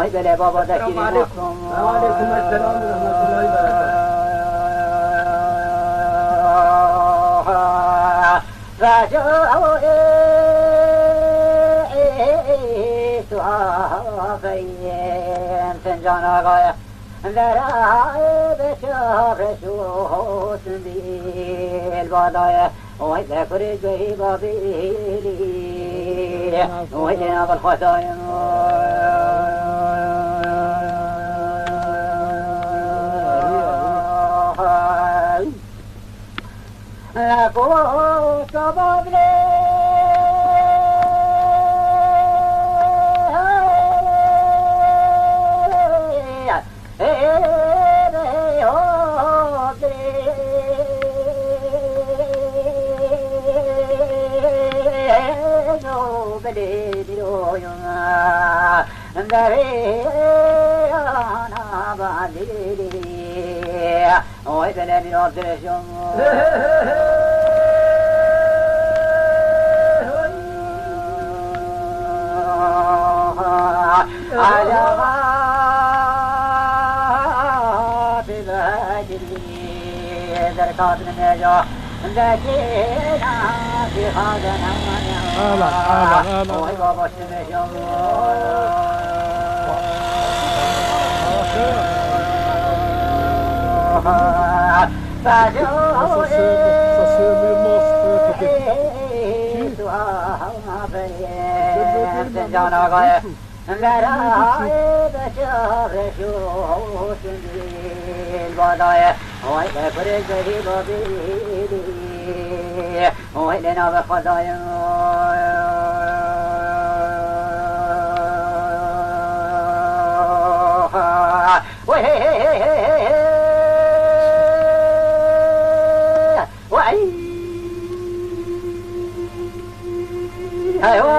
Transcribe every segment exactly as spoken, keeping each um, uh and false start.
Vay belê baba, de kîrê Selamun aleykum. Ve aleykum esselam ve rahmetullahi ve berekatuhu. Fincana gaye. Vera be çavreş û hosn dîl badaye. Oy be kurê guhî babîlî. Oy lê navil xwedayim. Oy belê mîra dirêjim. Ala bibekirî derkatine ya. Ala, ala, ala. Oy baba. Oy lê navê Xwedayê. Oy hey hey hey hey hey. Oy. Eywa.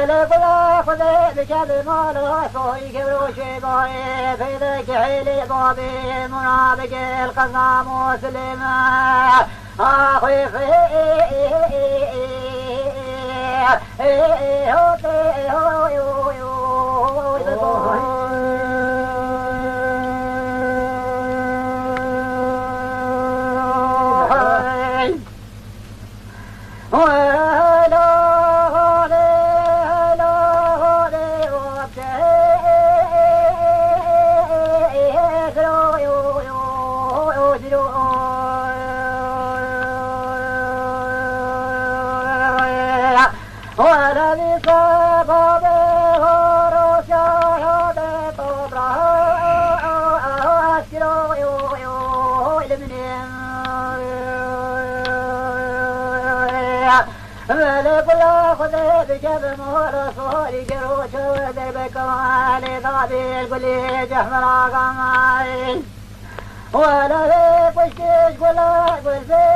Lê gula Xwedê dike bi mala soyî kevroşê bayê, pêdeke hêlê babê murabike el qeza Muslim. Axwê fê Belê gula Xwedê dike bi mala sorî gero çawe derbeka lê dabê gulê cehmera gamay. Wele vê piştî ji gula gul bê.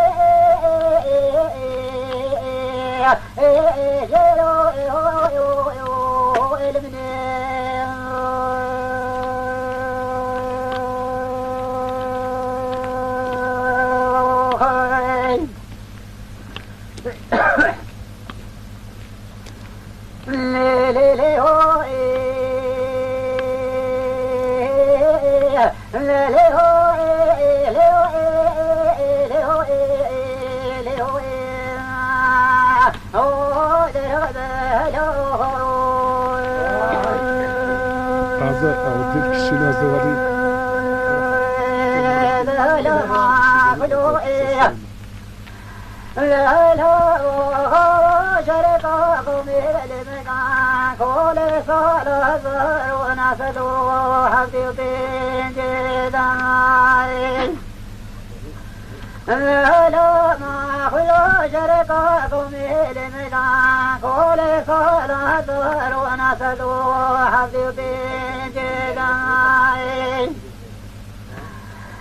Taze, ew dil kişîna zewarî.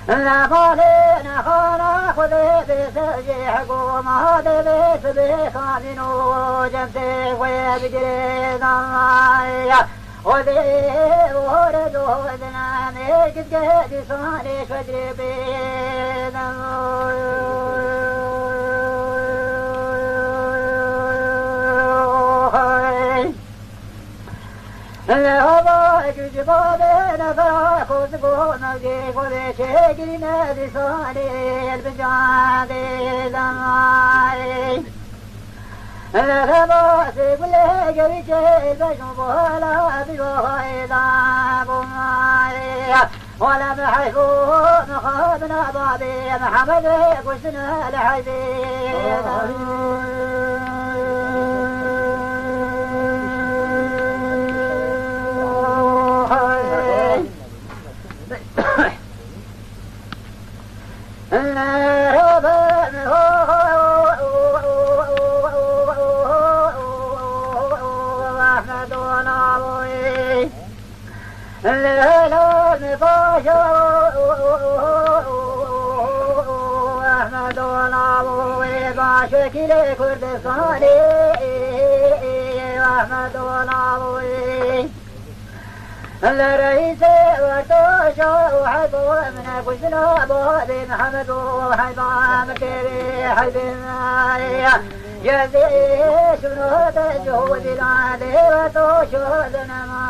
Li balê nexana Xwedê bê ser jê hikûma dê bê sibê xanîn û cem tê xwe bigirê zanay. Xwedê ore do dinamê gizge dîsanê şedrê bê. Li hava cûcî babê nefera koz go mevcê xwedê çêkirîne dîsanê el bi can dê demayê. Li hava sê gulê gerî çê beş û bola bi rohayê da bomayê. Wele bi heyf û mixabina babê Mihemedê kuştine li heyfê. Leyla me paşa Ehmedo navê başekîlê Kurdistanê Ehmedo navê. Li reîsê wertoşa û heybo min e kuştina babê Mihemed û heyba min kevê heybê me. Yezê şûno te ji hodî la dê wertoşo dinema.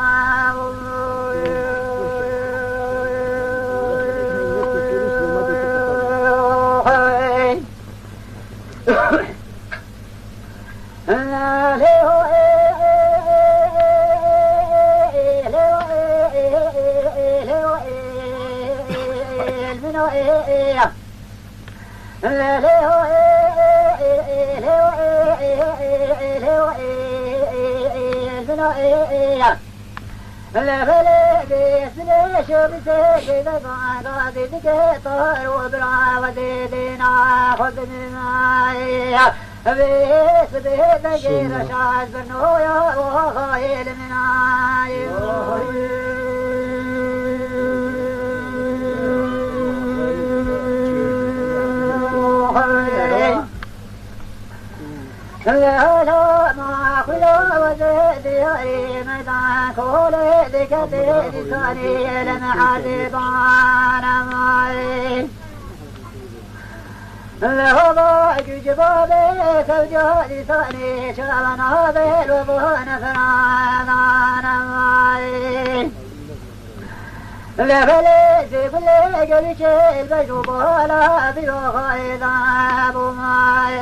Kolê dikete dîsanê li me'erdê bana may. Li hova cûcibabê sevca dîsanê çavan abê lo bo nefrana may. Lê belê zê gulê gelî çêl bej û bala bîro xayda bû may.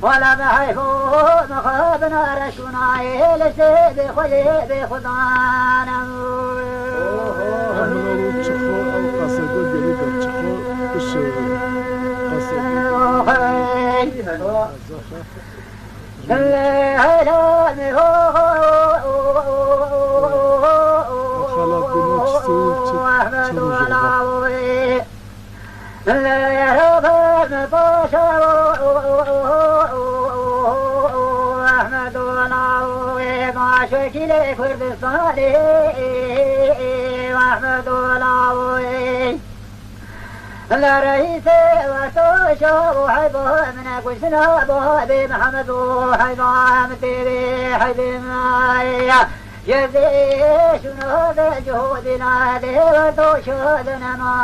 Wala me heyf û mixabin areş û nayê li ştê bê xwedê bê xudan. Oho, emre û çixo, ew qasê gul gelî gel çixo, bişêrî. Qasê gul. Xelat bîne çi sî, çi, çi rojê be. Ehmed Onawi, başvekîlê Kurdistanê, Ehmed Onawi. Li reîsê wexto şa û heyba min e kuştina babê Mihemed û heyba min têrê heybê min. Jezê şûna de cihûdîna dê wexto şa de nema.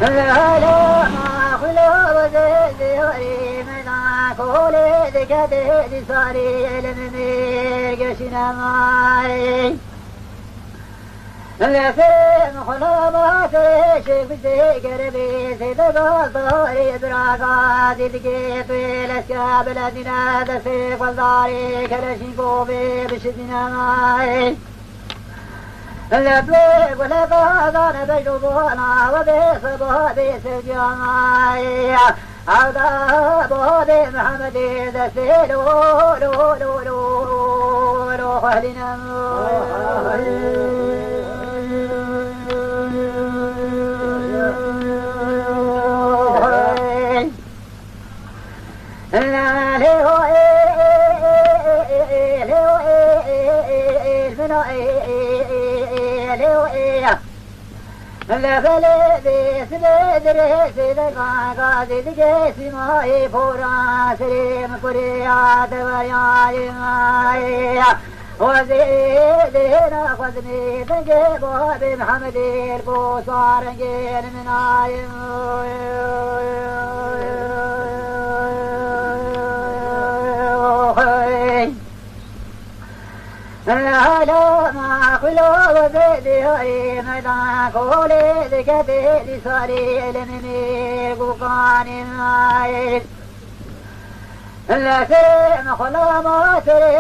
Lala ma xulo wezê diyarî me da kolê dikete dîsarî li min mêr geşîne may. Li serê min xula ma serê şêk bi zê gerebê zê de bazarê bira gazî dikê tu yê leşke biledîne destê gueldarê keleşînkovê bişidîne may. Lebê gule bazane bej û bona we bê seba bê sevciya may. Hewda babê Mihemedê destê lo, lo, lo, lo, lo, xwehlîne. Wezê dêna xwedinê dengê babê Mihemedê li bo sarengê li min ayê. Hala ma xulo wezê diyarê me da kolê dikete dîsarê li min mêr gukanê ayê. Li serê min xulama serê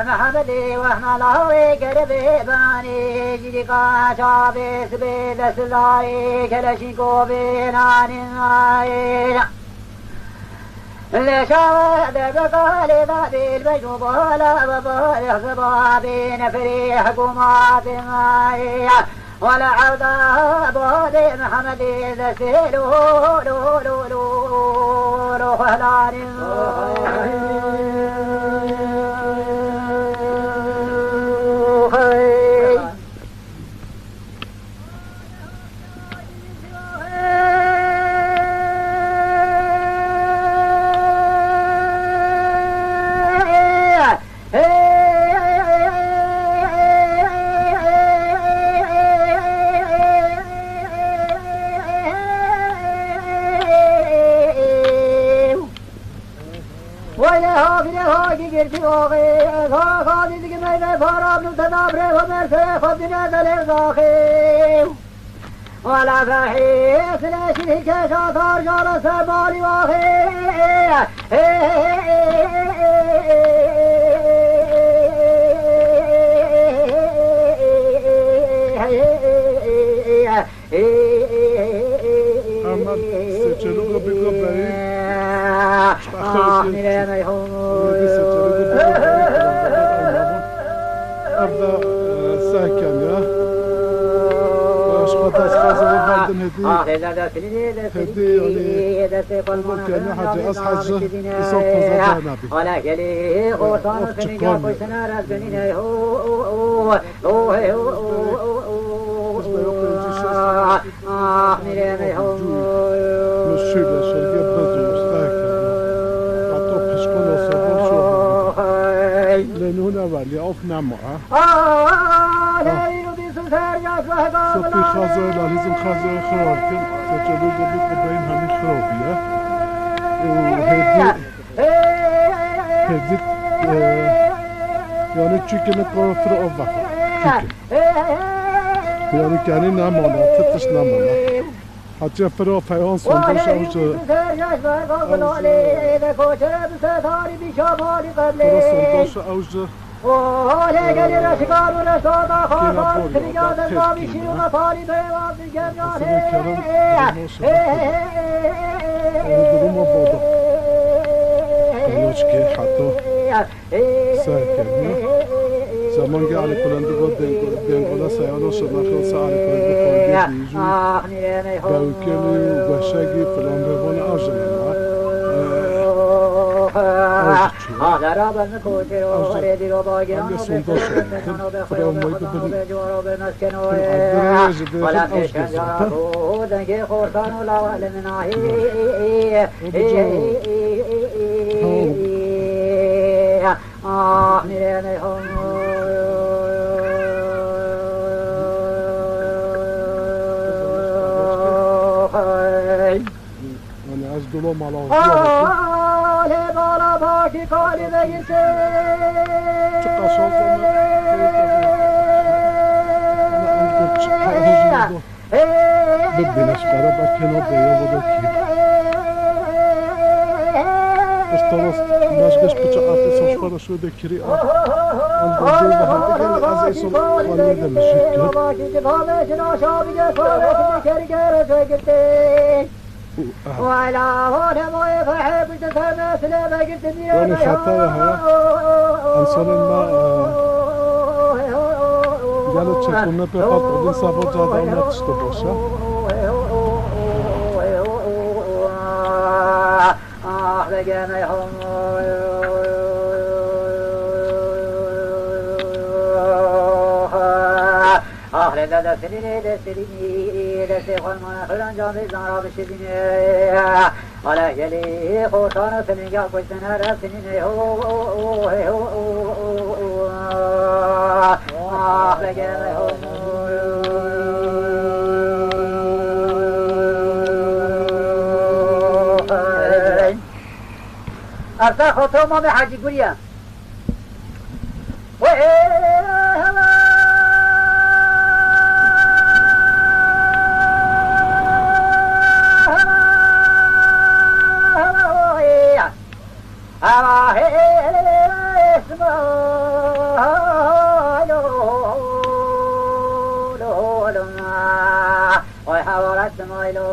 Mihemedê wehmela wê gerebê banê jî dîka çavê sibê destdarê keleşînkovê nanê ayê. Li şawe de bi qalê da bêl bej û bala ve barê xizibabê neferê hikûmatê ayê. Wele ewda babê Mihemedê destê lo, lo, lo, lo, lo, xwehlanê. Wayne ha bîne ha gigirtî oxê, ez ha xalî digim ey ve para bû te da birê xwe mersê xwe bîne delê zaxê. Wala fehê sile şirî keşa tar jala ser malî waxê. Hemen seçelim o bir kamerayı. Ah, nire meyhum. Ev de, e, sehken ya. Baş xwe dest xwe zêde berdin hedi. Hedi yani. Hedi yani Hacı, az Hacı, bir son koza cana bir. Wala gelî xortan û tenî ya koştena razbenîne ho. Ah, nire meyhum. Nû ne belî, of nema, ha? Sopî xazoyê, lalîzim xazoyê xirab kin. Te çelû gobî qubeyên hemî xirab bîye. Û hêdî, hêdî, e, yani çûkine kor fir ov vexa. Çûkine. Yani kenî nemane, ti tişt nemane. Hatiye fira feyan sondaş ew ji, ew ji, fira sondaş ew ji, kêna borî da têr kî ne. Esirê kerem, duruma şema xirab. Ew duruma bada. Koloçkê heta. Serkevne. Zemangê Elî Kulendi got, Bêngola Seyano Şirnexê û se Elî Kulendi Xorgê Bîjû, Dewkêlî û Gueşegî filan bêvana ew ji ne. Ew ji çi? Ew ji, em lê sondaş didin. Filan wayî bibin. Bin Ebdurê ji dêxin ew ji dêzan. Ew bi caro. Tamam. Ah, mirene ho. Yani ez dolo mala. Ah, le bala baki kali vegirse. Çıkar şansını. Bibîne ji qere berkê nabê ya bo kî. Ustaros, naş geş piça artê soşfara şû de kirî a. Em bi dû ve hevdi gel ez ê sol xanî de mijî kir. Û, aha. Yanî xeta ye ha. Ensanên me, e, gelo çekûne pê xwe dixwin, savo cada me tişto baş e. Ah, le gene hom. Ah, le, le, le, sinî, le, le, sinî, le, se xwe mana xelan can vê zan ra bişirîne. Ala gelî, xortan û sinî ya kuştine re sinîne, ho, ho, ho, ho, ho, ho, ho, ho. Ah, le gene ho. Arsa xwe to Mamê Hecî Gurî ye. Oy, hawara Smaîlo.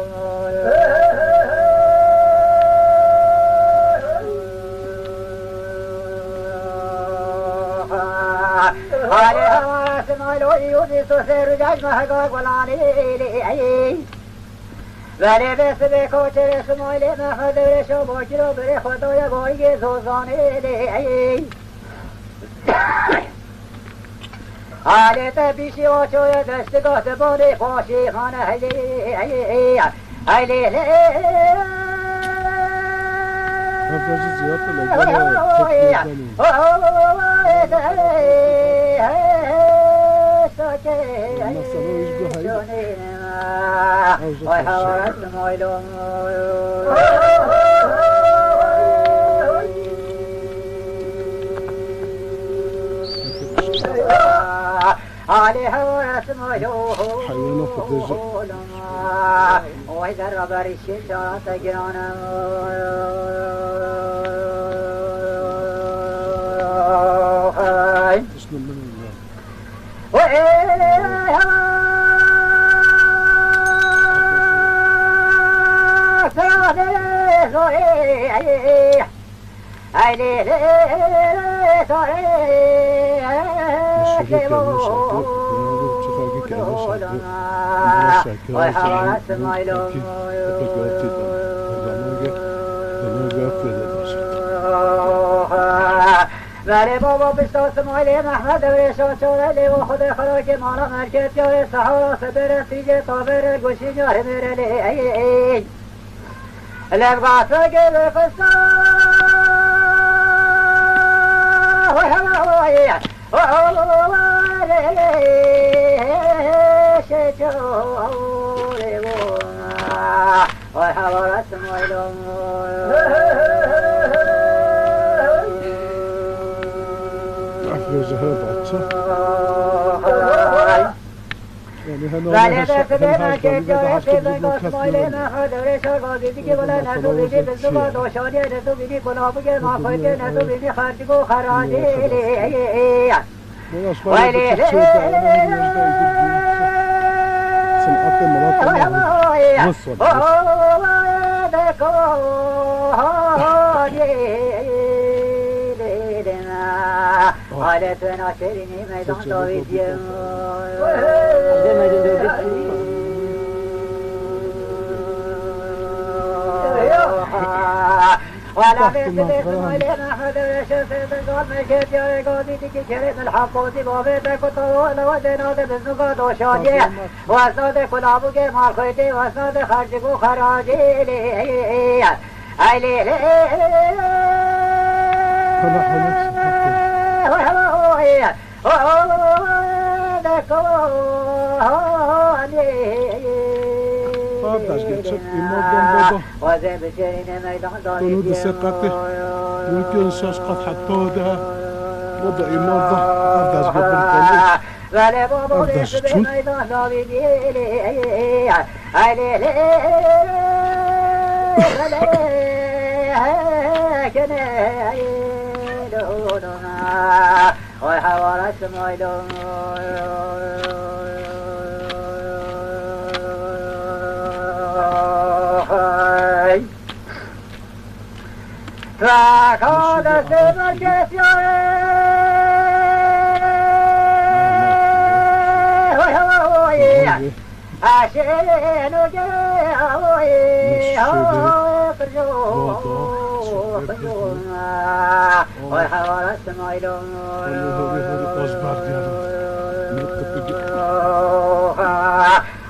Hale hawara Smaîlo, îro bîst û sê rojaj meha gulanê lê. Belê vê sibê koçerê Smaîlê Mehmed Ewrê şo bokîro birê xwe daye gorîgê zozanê lê. Halê te pîşî o çoye dest gah te banê xweşî xane heylê, heylê, heylê, heylê. Hevdajî ziyad bile gele tek yekdanî. Mesela o iş bu hayır. Ew jî xweş e. Heywana xwe dê jî. Tiştine min ya. Berê baba pişta Simaylê Mehmed Ewrê şa çare lê wa Xwedê xerakê mala merkez yarê sehara sebere tîjê tavere goşî yarê mêre lê ey ey. Levgate gele festa. Hoy hela hoy. Ev jî her bad çi? Yani hena ne her şey, her şey, ne de her şey, bir de kesme. Bana şöyle bir şey de, yani, bir yerde bir şey. Sen atla, Murat, tamam. Nasıl? Halê tu naşêrînî meydan dawî diye. Wala bê sibê simoylê Mehmed Reşe sê bi gal me jê diyarê gazî dikî kerê milhaq gozî babê te ku tawa lewe dê nade biznuka doşadiyê. Wesna de kulabûkê malxwêtê, wesna de xercik û xeracê lê. Ay lê lê. Hela, hela. Oy, hela, oy. Oy, de ko, oy. Kardeş, geçip imamdan baba. Wazê bi şêrînê meydan da. Bunu da sekatı. Mümkün şaş kat hatta da. O da imam da. Kardeş, götür kalır. Belê baba, kardeş, bê çün. Meydan da bî bî lê, ay lê lê, belê, kene, ay lê lê, oy hewara simoylo. Hey. Traka destê berkesiya. Hoy, hoy, hoy. Aşê no ge, hoy, hoy, pirjo. Hoy, hewara simoylo.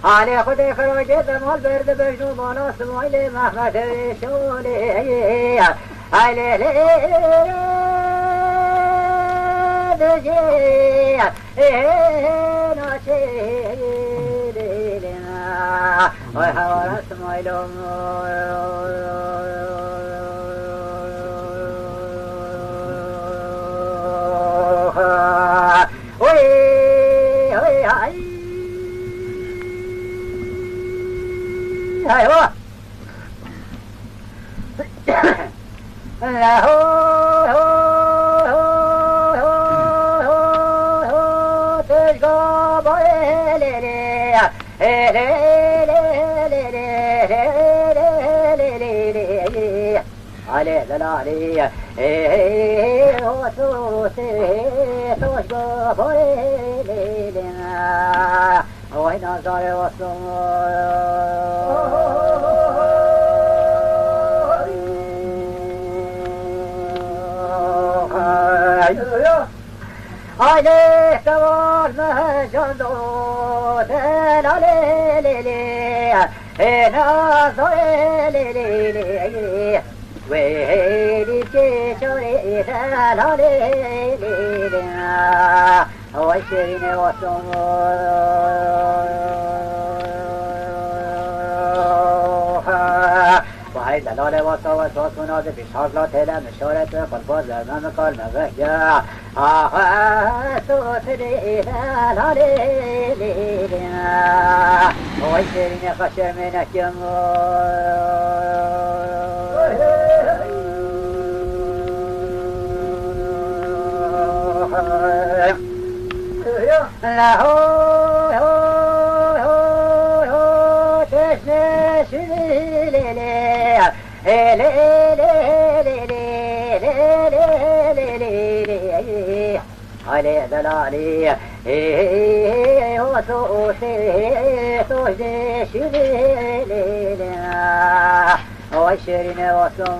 Alê Xwedê xiracê demal ber dibêjno bala Simoylê Mehmetê Şolê. Ay lê lê dejê, ê naçê lê lê. Ay hewara Simoylo. Oy, oy, ay. Ay, ho. La ho, ho, ho, tejga ba, e, le, le, e, le, le. Alê delalê, ê, ê, ê, oso, sê, toş, go, borê, lê, lê, na. Oy, nazarê oso. Ay. Alê, sewar me jando, delalê, lê, lê, ê, nazarê, lê, lê, lê. Wêrî kê çarê delalê lê lê. Oy şêrînê Osman. Vay delalê wasa wasa sona de bîşarla têle mişaret ve qurban verme mi kar me vehya. Aha, sotirî helalê lîlî. Oy şêrînê xeşemê nekim. La ho, ho, ho, ho, teşne şîlê lê. Ê lê lê lê lê. Alê delalî, ê, ê, ê, oso, osê, ê, toj dê şîlê lê lê. Oy şêrînê oso.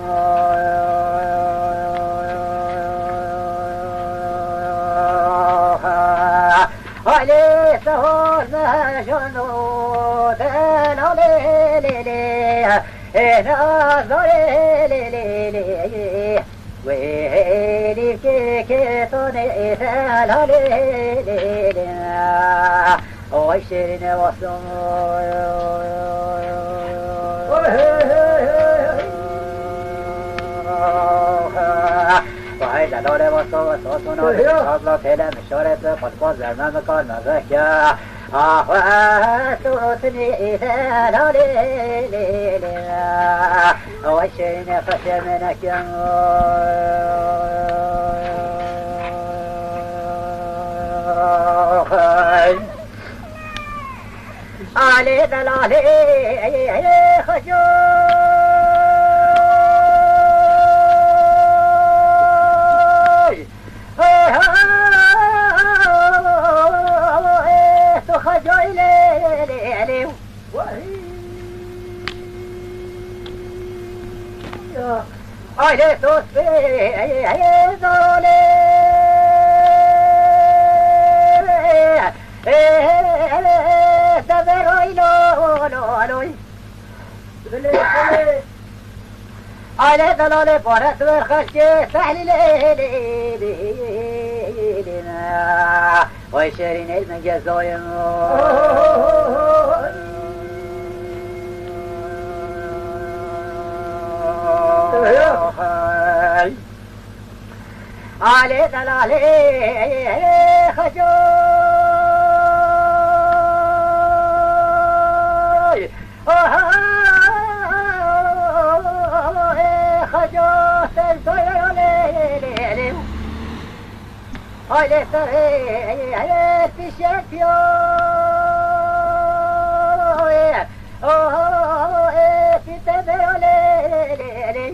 Alê sehor me jano delalê lê lê. Ê, nazarê lê lê lê. Wêlî kê kê tonê êfe lalê lê lê. Oy şêrîne waston. Vay delale waston waston sona. Sazla têle mişare tu qutqaz zerme mikan mezekya. Ax, ez tu tinî îfe lalê lê lê. Oy şêrîne qeşe menekem. Alê delalê xeco. Tu xeco lê lê lê. Aile dost be, dole. Sever oy lo, lo, lo. Aile dalale, pare sever xerçe, sehlile. Oy şêrîn el min gezoyim. Alê delalê xecoy. Oha, xeco, ser doyero lê, lê, lê. Ay lê serê, ay pişetiyo. Oh, eh, pite bero lê, lê, lê.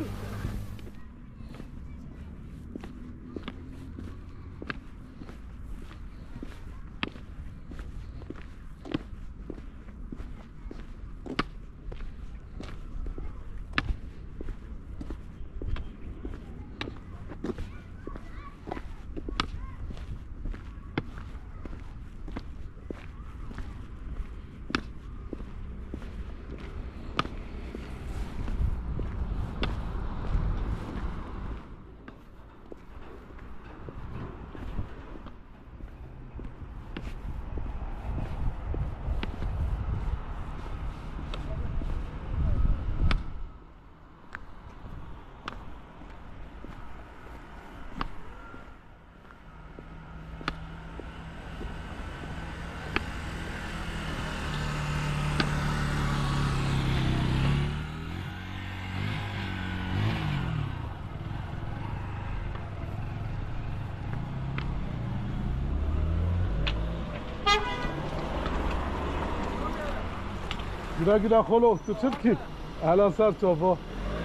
Güle güle xolo, tu çi dikî? Ehlen ser çava.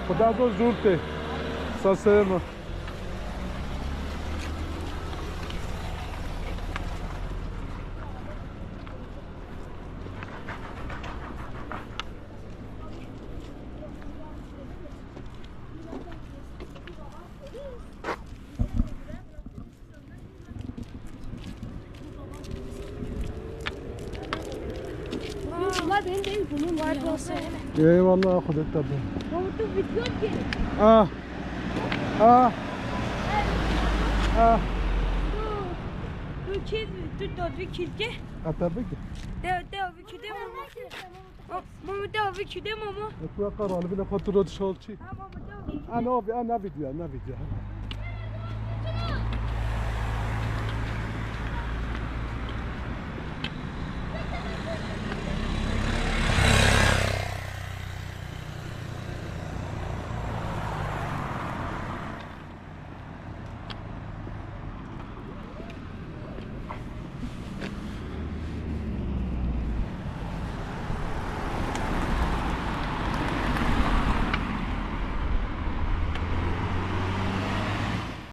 Xuda do jûr tê. Saseye me. Eyvallah, Xuda tabi. Ah. Ah. Ah. Tu, tu çi, tu dodvi kilke? Ata big. De, de, vi kide mama. Mama, de, vi kide mama. E, tu akar al, bile xatir o dişal çi? Ha, mama, de, vi kide. Ana, ana video, ana video.